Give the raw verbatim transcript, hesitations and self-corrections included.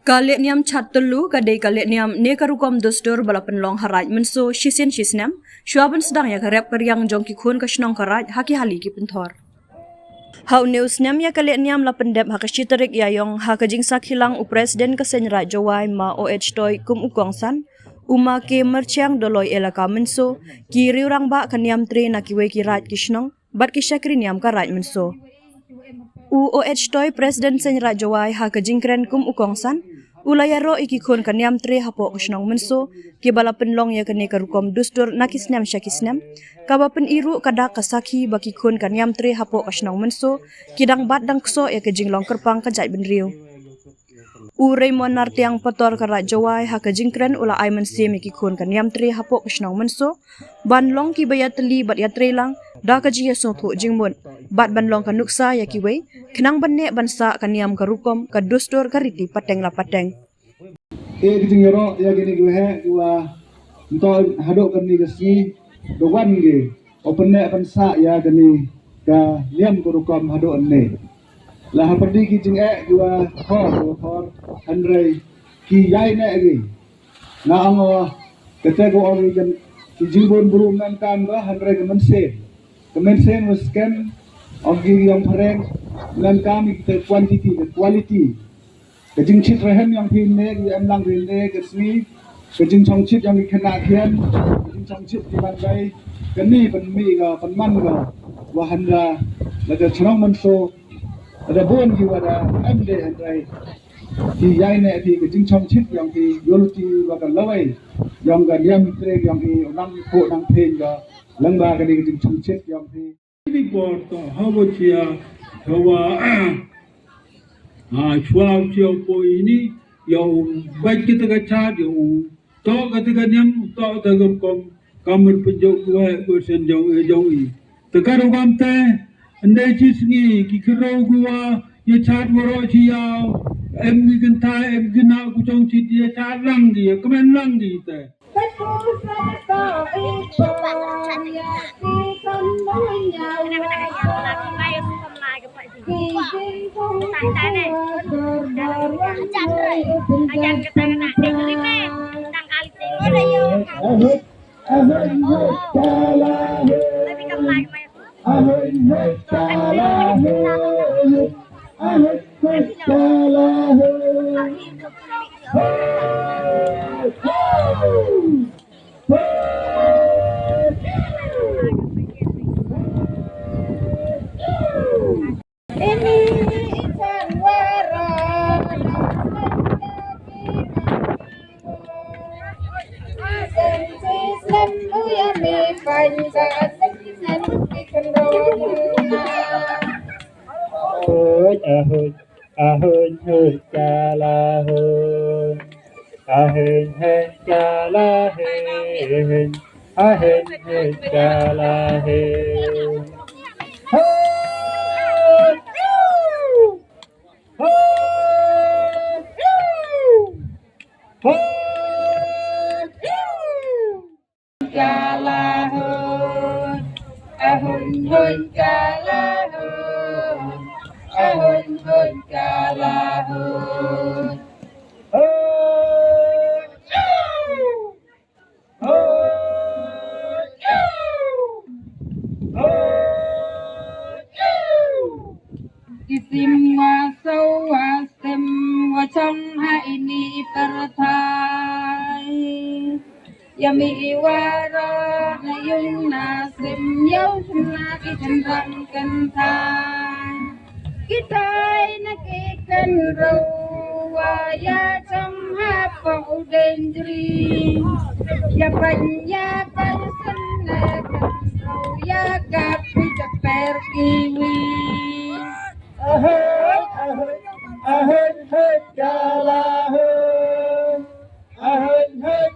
Ka lehniam Chat Tyllu ka dei ka lehniam ne ka rukom dustur ba la pynlong ha Raid Mynso shisien shisnem, shuwa ban sdang ïa ka rep ka riang jong ki khun ka shnong ka Raid ha ki hali ki pynthor. Ha une u snem ïa ka lehniam la pyndep ha ka shi tarik Ïaiong ha ka jingsakhi lang u President ka Seiñ Raid Jowai Ma O H Toi kum u kongsan, u Ma K Myrchiang Doloi Elaka Mynso, ki riew rangbah ka Niamtre na kiwei ki raid ki shnong bad ki shakri niam ka Raid Mynso. U O H Toi, President Seiñ Raid Jowai, ha ka jingkren kum u kongsan, u la ïaroh ïa ki khun ka Niamtre hapoh ka shnong Mynso kiba la pynlong ïa kane ka rukom dustur na ki snem sha ki snem, kaba pyni ruh ka dak ka sakhi ba ki khun ka Niamtre hapoh ka shnong Mynso ki dang bat dang ksoh ïa ka jinglong kyrpang ka jaitbynriew. U Raymond Nartiang, Pator ka Raid Jowai, ha ka jingkren u la ai mynsiem ïa ki khun ka Niamtre hapoh ka shnong Mynso ban long kiba ïatylli bad ïatreilang da ka jingïasngewthuh jingmut bad ban long ka nuksa ïa kiwei, khnang ban neh ban sah ka niam ka rukom ka dustur ka riti pateng la pateng. Ïa ka jingïaroh ïa kine ki waheh ki wa nto haduh kane ka sngi, da wan ki u pynneh pynsah ïa kane ka niam ka rukom haduh ynne. La ha pyrdi ki jingeh ki wa thor ki wa thor, hynrei ki ïaineh ki. Nga ong wa kata ka ong ki jingbun bru mynta ba hynrei ka mynsiem, ka mynsiem wa skem, ong ki ïong phareng, mynta ki, ka quantity, ka quality. Ka jingchit rhem ïong phi ne, ka em lang phi ne, ka sngi, ka jingchongchit ïong ki khynnah khian, ka jingchongchit ki ban bai, kane pynmih ka, pynman ka, wa hynra, la ka chnong Mynso, la da bun ki wa da em de hynrei ki ïaineh phi ka jingchongchit ïong phi, ïoh lynti wa ka lawei ïong ka niam trei ïong i, u nang phuh nang phein ka, lyngba kane ka jingchongchit ïong phi. Ini por to hawa chia, hawa, ha, chwa chia po ini, ïa u bad kita ka chat, ïa u to kata ka niam, to kata ka rukom, ka mut pynjok wa, wa sen jong, eh, jong i. Te ka rukom te, ynda chi sngi, ki kyrou ki wa, ïa chat waroh chi ïa, em ki kynthai, em ki khynnah ku chongchit, ïa chat lang ki, ïa kmen lang ki te. Ahoy, ahoy, ahoy, ahoy, kala hoy. Ahoy, ahoy, kala hoy. Ahoy, ahoy, kala hoy. Hoy, hoy, hoy. Kala hoy, ahun hoy kala hoy, ahun hoy kala hoy. Hoy, hoy, hoy. Ki sim wa saw wa sem wa chong ha ini i pyrthai. Ïa mi i wa rah na yung na sim, ïa u chna ki chynrang kynthai. Ki tai na ki kynroh wa ïa chong hapoh u dendri. Ïa pyn ïa pyn syn na kynroh ïa ka phi ka per kiwi. Ahoy, ahoy, ahoy, hoy, kala hoy. Ahoy, hoy,